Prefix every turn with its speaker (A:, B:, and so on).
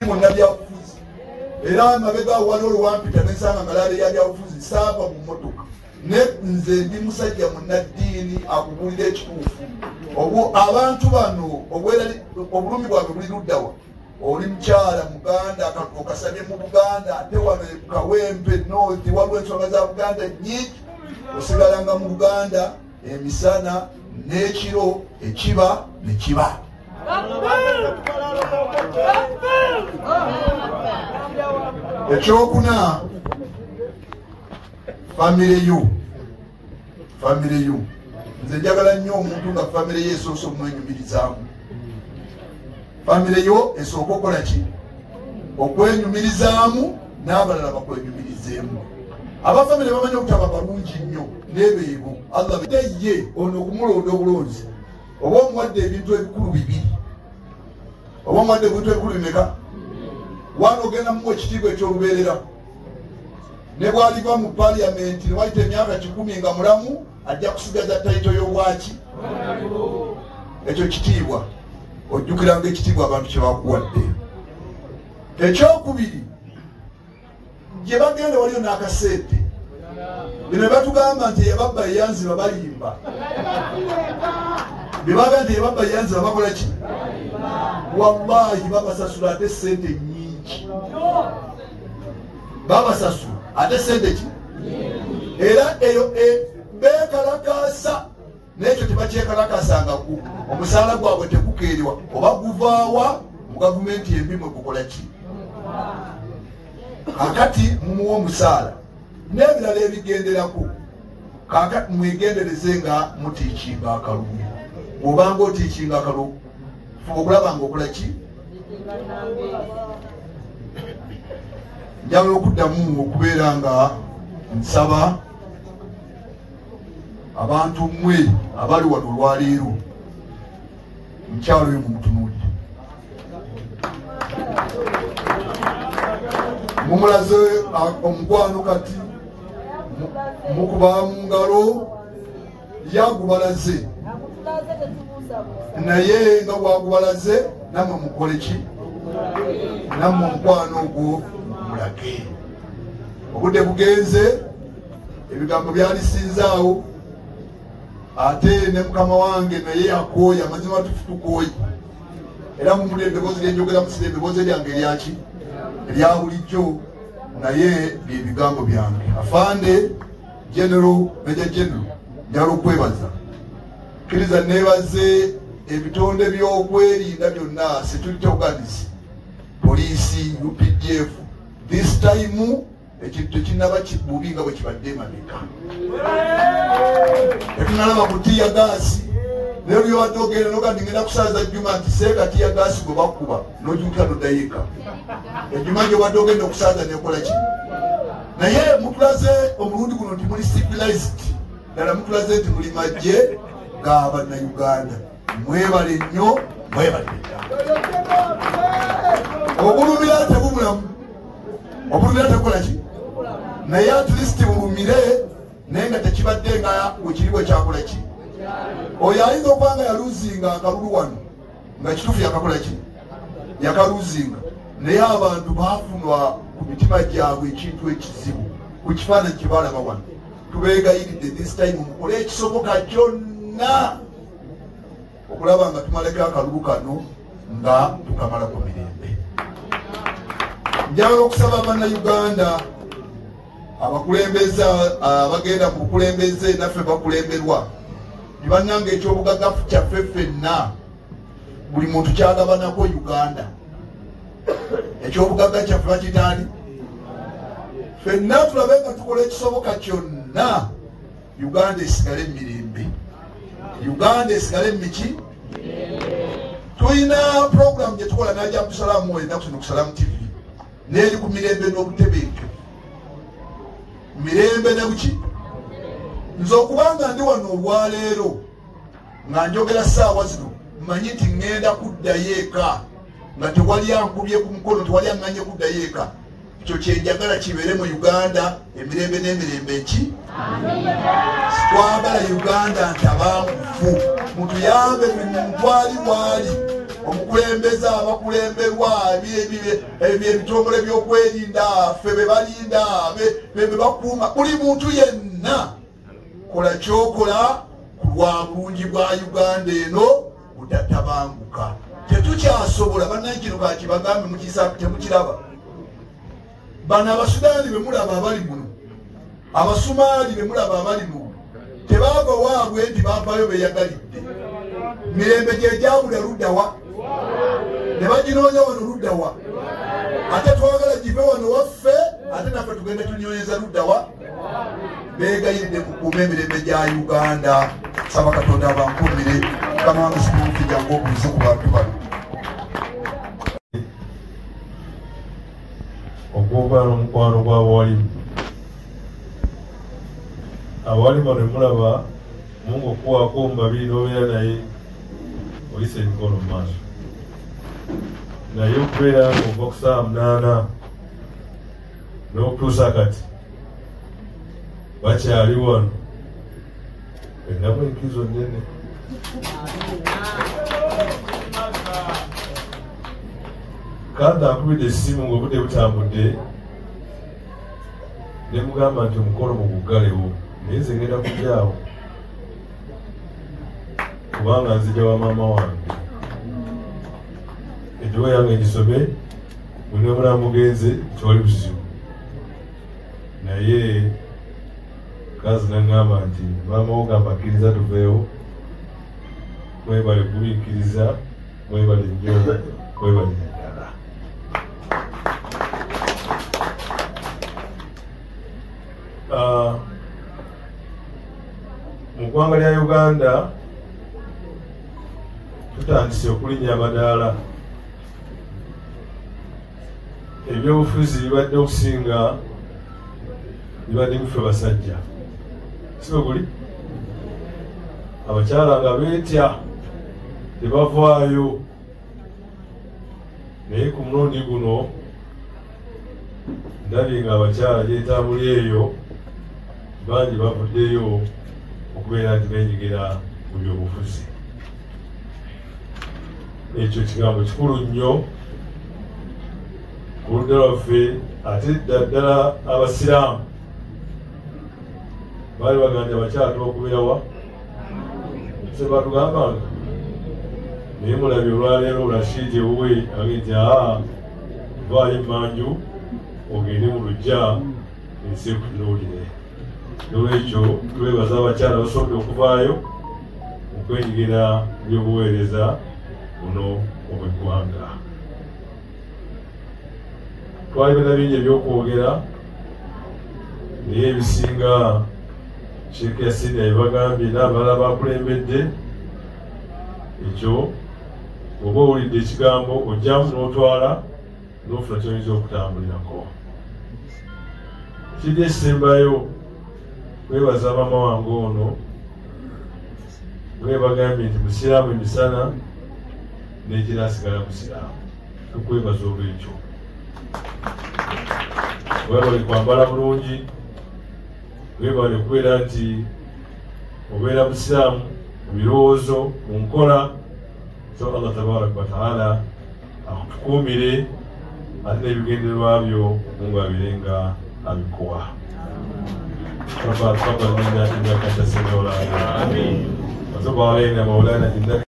A: Munnabyabufuzi era mabega wali olwampita nensanga malaale ya byabufuzi, saava mu mmotoka. Ne nze ndi musajja munnaddiini akubuulira ekituufu. Abantu bano obulumi bwabwe buli luddawa? Oli mukyala Muganda, okasabye mu Buganda, ate wano Kawempe North waliwo ensonga za Buganda nnyingi. Osigalanga mu Buganda emisana n'ekiro, ekiba ne kiba. Ekyokuna, famire yo. Famire yo, nze njagala nnyo omuntu nga famire ye esoose omwenyumirizaamu. Famire yo esooka okukola ki? Okwenyumirizaamu, n'abalala bakwenyumirizeemu. Abafamire bamanyi okutaba balungi nnyo n'ebeebo. Allah ye ono okumulonda obulonzi, oba omuwadde ebintu ebikulu bibiri, oba omuwadde ebintu ebikulu bimeka? Wano ogenda muwa ekitiibwa eky'olubeerera, ne bw'aliva mu paliyamenti ne wayita emyaka 100 nga mulamu, ajja kusigaza tayito y'obwaki. Ekyo kitiibwa, ojjukiranga ekitiibwa abantu kye bakuwadde. Ekyokubiri, gye bagenda waliyo n'akasente. Bino batugamba nti eyababba eyanziba balimba. Bye bagamba nti eyababba eyanziba bakola ki? Wallahi babasasula, ate sente nyingi babasasula, ate sente ki era eyo bekalakasa. N'ekyo tebakyekalakasangaku, omusaala gwabwe tegukeerewa oba guvaawa mu gavumenti embi mwe gukola ki? Kakati mumuwa omusaala n'ebirala ebigenderako. Kakati mwegendereze nga mutiikinga akalulu. Bw'obanga otiikinga akalulu, fuba okulaba nga okola ki? Njagala okuddamu okubeera nga nsaba abantu mmwe abali wano olwaleero, mukyalo oyo mumutunuulire, mumulaze omukwano. Kati mukuba mu ngalo, yagubalaze, naye nga bwagubalaze nammwe mukole ki? Nammwe omukwano ogwo mulage. Obudde bugenze, ebigambo byalisinzaawo, ate ne mukama wange naye akooye. Amazima tufu tukooye, era mumuli eddoboozi lyenjogera musira eddoboozi eryange eryaki erya bulijjo, naye byebigambo byange. Afande General, Major General, njagala okwebaza. Kkiriza neebaze ebitonde by'okwerinda byonna, security organs, poliisi, UPDF. This time ekintu tekinaba bubi nga bwe kibadde emabega. Tetunalaba ku tear gas, naye lyobadde ogenda noga nti ngenda kusaaza Juma nti seeka tear gas gwe bakuba nojuuka noddayo eka. Ejjuma gyobadde ogenda okusaaza nekola ki? Naye mutulaze omulundi guno nti muli civilized ddala, mutulaze nti muli majje ga Bannayuganda. Mwebale nnyo, mwebale ddala. Obulumira tebubulamu, obulumira tebukola ki, naye at least bulumire, naye nga tekibadde nga wekiri bwe kyakola ki. Oyo ayinza okuba nga yaluzinga akalulu wano, nga kituufu yakakola ki, yakaluzinga, naye abantu bafunwa ku mitima gyabwe ekintu ekizibu ku kifaananyi kye balaba wano. Tubeegayiridde, this time mukole ekisoboka kyonna okulaba nga tumaleko akalulu kano nga tukamala ku mirembe. Njagala okusaba Bannayuganda, abakulembeze abagenda mu bukulembeze naffe bakulemberwa, nibannanga ekyobugaggafu kyaffe ffenna buli muntu kyagabanako. Uganda ekyobugagga kyaffe bakitaani ffenna. Tulabe nga tukola ekisoboka kyonna Uganda esigale emirembe, Uganda esigale mumiki. Tulina program gyetukola najja Abdusalamu enaku zino ku Salamu TV, neeri ku mirembe n'obutebenkevu, mirembe ne buki. Nze okubanga ndi wano olwaleero nga njogera saawa zino, mmanyi nti ŋŋenda kuddayo eka nga tewali ankubye ku mukono, tewali aŋŋanye kuddayo eka. Ekyo kyenjagala kibeere mu Uganda emirembe n'emirembe. Ki twagala Uganda ntabangufu. Mutuyambe, buli muntu ali waali. Omukulembeze, abakulemberwa, ebitongole by'okwerinda, ffe be balinda, be bakuuma, buli muntu yenna kola kyokola ku lwa bulungi bwa Uganda eno butatabanguka. Tetukyasobola bannange, kino kakibagambe mukisa temukiraba. Bano Abasudaani be mulaba abali muno, Abasumaali be mulaba abali muno, tebaava waabwe nti baavaayo beyagalidde. Mirembe gye gyabula luddawa, ne baginoonya wano luddawa, ate twagala give wano waffe, ate naffe tugende tunyoonyeza luddawa. Beegayiridde mukuume emirembe gya Uganda. Saba Katonda abankuumire. Mukama wange simuufi, jangu obuuze ku bantu bano.
B: Ogw'okubeera n'omukwano gw'abawalimu. Abawalimu bano mulaba Mungu okuwaako mu babiri n'obeera naye oyisa emikono mu maaso, naye okubeera ng'ova ku ssaawa 8 n'okutuusa kati bakyali wano, ennamu enkizo nnene. Kandi akubidde essimu ng'obudde butambudde ne mugamba nti omukolo muguggalewo, naye nze ngenda kujjaawo kubanga nzija wa maama wange, edduwa yange ngisome, bwe mugenze tewali buzibu. Naye kazi n'aŋŋamba nti maama wo gamba akkiriza tuveewo, mwebale kubikkiriza, mwebale nnyo, mwebale ddala. Mu ggwanga lya Uganda tutandise okulinnya amadaala. Ebyobufuzi bibadde okusinga bibadde mufe basajja, si bwe guli? Abakyala nga beetya tebavaayo, naye ku mulundi guno ndabye nga abakyala gyetambula eyo bangi bavuddeyo okubeera nti beenyigira mu byobufuzi. Ekyo kigambo kikulu nnyo ku ludda lwaffe, ate ddala Abasiraamu baali baganja abakyala tubakubeerawa se batugambanga, naye mulabye olwaleero Rashid ewuwe agambye nti aa vaayo emmanju ogende mu luggya ensi ekutunuulire. Nolwekyo twebaza abakyala basobodde okuvaayo okwenyigira mu by'obuweereza buno obw'eggwanga. Twali balina bingi ebyokwogera, naye ebisinga Sheikh Yasin yabagambye n'abalala bakulembedde. Ekyo oba owulidde ekigambo ojjamu n'otwala n'ofuna ky'oyinza okutambulirako. Kiri ekisembayo kwebaza maama wange ono, bwe bagambye nti musiraamu emisana n'ekiro asigala musiraamu. Tukwebaza olw'ekyo. Webale kwambala bulungi, webale kubeera nti obeera musiraamu mu birowoozo, mu nkola. So Allah tabaraka wa taala akutukuumire, ate n'ebigendererwa byo Mungu abeere nga abikuwa. ربنا تقبل منا انك انت السميع العليم وتب علينا مولانا انك